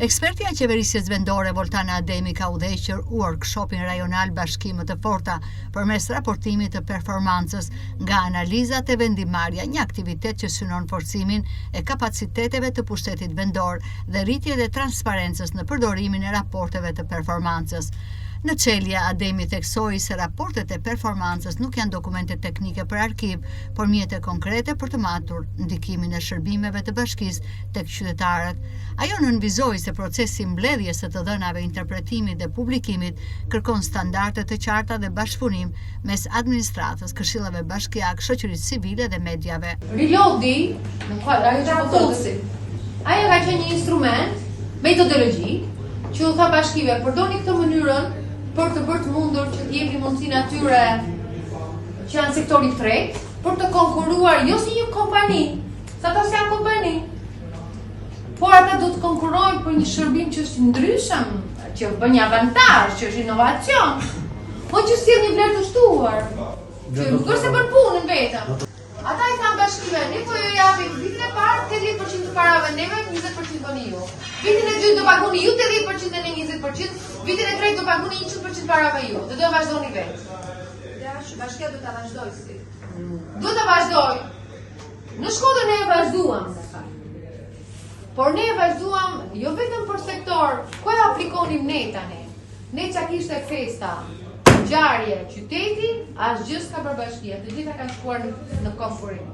Ekspertja e qeverisjes vendore Voltana Ademi ka udhëhequr workshopin rajonal Bashki më të forta përmes raportimit të performancës nga analiza te vendimmarrja, një aktivitet që synon forcimin e kapaciteteve të pushtetit vendor dhe rritjen e transparencës në përdorimin e raporteve të performancës. Në çelje, Ademi theksoi se raportet e performancës nuk janë dokumente teknike për arkiv, por mjete konkrete për të matur ndikimin e shërbimeve të bashkisë tek qytetarët. Ajo nënvizoi se procesi i mbledhjes së të dhënave, interpretimit dhe publikimit kërkon standarde të qarta dhe bashkëpunim mes administratës, këshillave bashkiakë, shoqërisë civile dhe mediave. Reloadi, në fakt, ajo që po thotë, ajo ka qenë një instrument metodologjik që u tha bashkive, përdorni këtë mënyrën për të bërë të mundur që të jepni mundësinë atyre që janë sektori i tretë për të konkurruar jo si një kompani, Se ata s'janë kompani. Por ata do të konkurrojnë për një shërbim që është i ndryshëm, që bën një avantazh, që është inovacion, po që sjell një vlerë të shtuar. Që nuk është se bën punën vetëm. Ata i thanë bashkive, ne po ju japim vitin e parë 80% të parave neve, 20% bëni ju. Vitin e dytë do paguni ju 80% dhe ne 20%, vitin e tretë do paguni 100% parave ju dhe do vazhdoni vetë. Dhe bashkia do ta vazhdojë si. Do ta vazhdojë. Në Shkodër ne e vazhduam, në fakt. Por ne e vazhduam jo vetëm për sektor, ku e aplikonim ne tani. Ne ça kishte festa, ngjarje, qyteti, asgjë s'ka bërë bashkia, të gjitha kanë shkuar në, në konkurrim.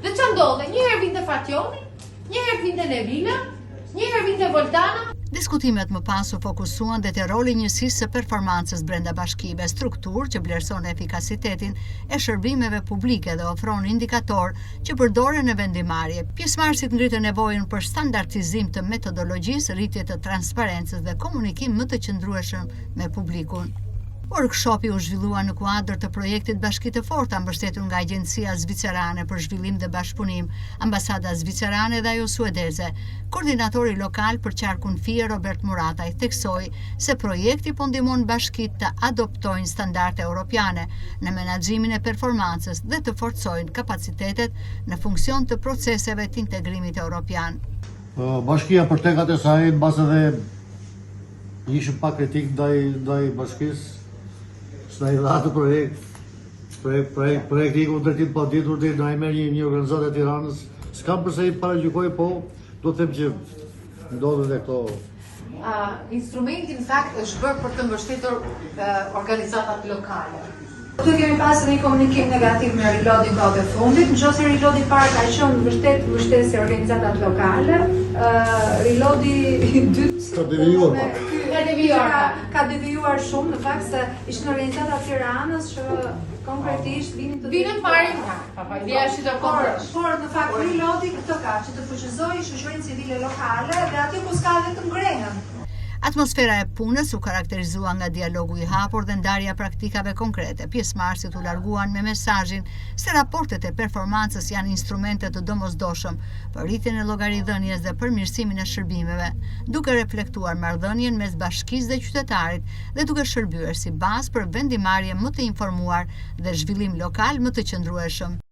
Dhe ça ndodhte, një herë vinte Fatjoni, një herë vinte Nevila, një herë vinte Voltana, Diskutimet më pas u fokusuan dhe te roli i njësisë së performancës brenda bashkive, strukturë që vlerëson efikasitetin e shërbimeve publike dhe ofron indikatorë që përdoren në vendimmarrje. Pjesëmarrësit ngritën nevojën për standardizim të metodologjisë, rritje të transparencës dhe komunikim më të qëndrueshëm me publikun. Workshopi u zhvillua në kuadër të projektit Bashki të Forta, mbështetur nga Agjencia Zvicerane për Zhvillim dhe Bashkëpunim, Ambasada Zvicerane dhe ajo Suedeze. Koordinatori lokal për qarkun Fier, Robert Murataj, theksoi se projekti po ndihmon bashkitë të adoptojnë standarde europiane në menaxhimin e performancës dhe të forcojnë kapacitetet në funksion të proceseve të integrimit europian. Bashkia për tekat e saj, mbase edhe ishim pak kritik ndaj ndaj bashkisë, s'na i dha atë projekt, projekt projekt projekti iku në drejtim të paditur deri na i merr një një organizatë e Tiranës. S'kam përse i paragjykoj, po do të them që ndodhen dhe këto Uh, instrumenti në fakt është bërë për të mbështetur uh, organizatat lokale. Këtu kemi pasur një komunikim negativ me Reloadin kohët e fundit. Në qoftë se Reloadi i parë ka qenë vërtet mbështesje organizatat lokale, uh, Reloadi i dytë ka devijuar pak. Ka devijuar ka, ka devijuar shumë në fakt se ishin organizata të Tiranës që konkretisht vinin të vinin të marrin pa pa ideja është të por, por në fakt Reloadi këtë ka që të fuqizojë shoqërinë civile lokale dhe aty ku s'ka edhe të ngrehen. Atmosfera e punës u karakterizua nga dialogu i hapur dhe ndarja e praktikave konkrete. Pjesëmarrësit u larguan me mesazhin se raportet e performancës janë instrumente të domosdoshëm për rritjen e llogaridhënies dhe përmirësimin e shërbimeve, duke reflektuar marrëdhënien mes bashkisë dhe qytetarit dhe duke shërbyer si bazë për vendimmarrje më të informuar dhe zhvillim lokal më të qëndrueshëm.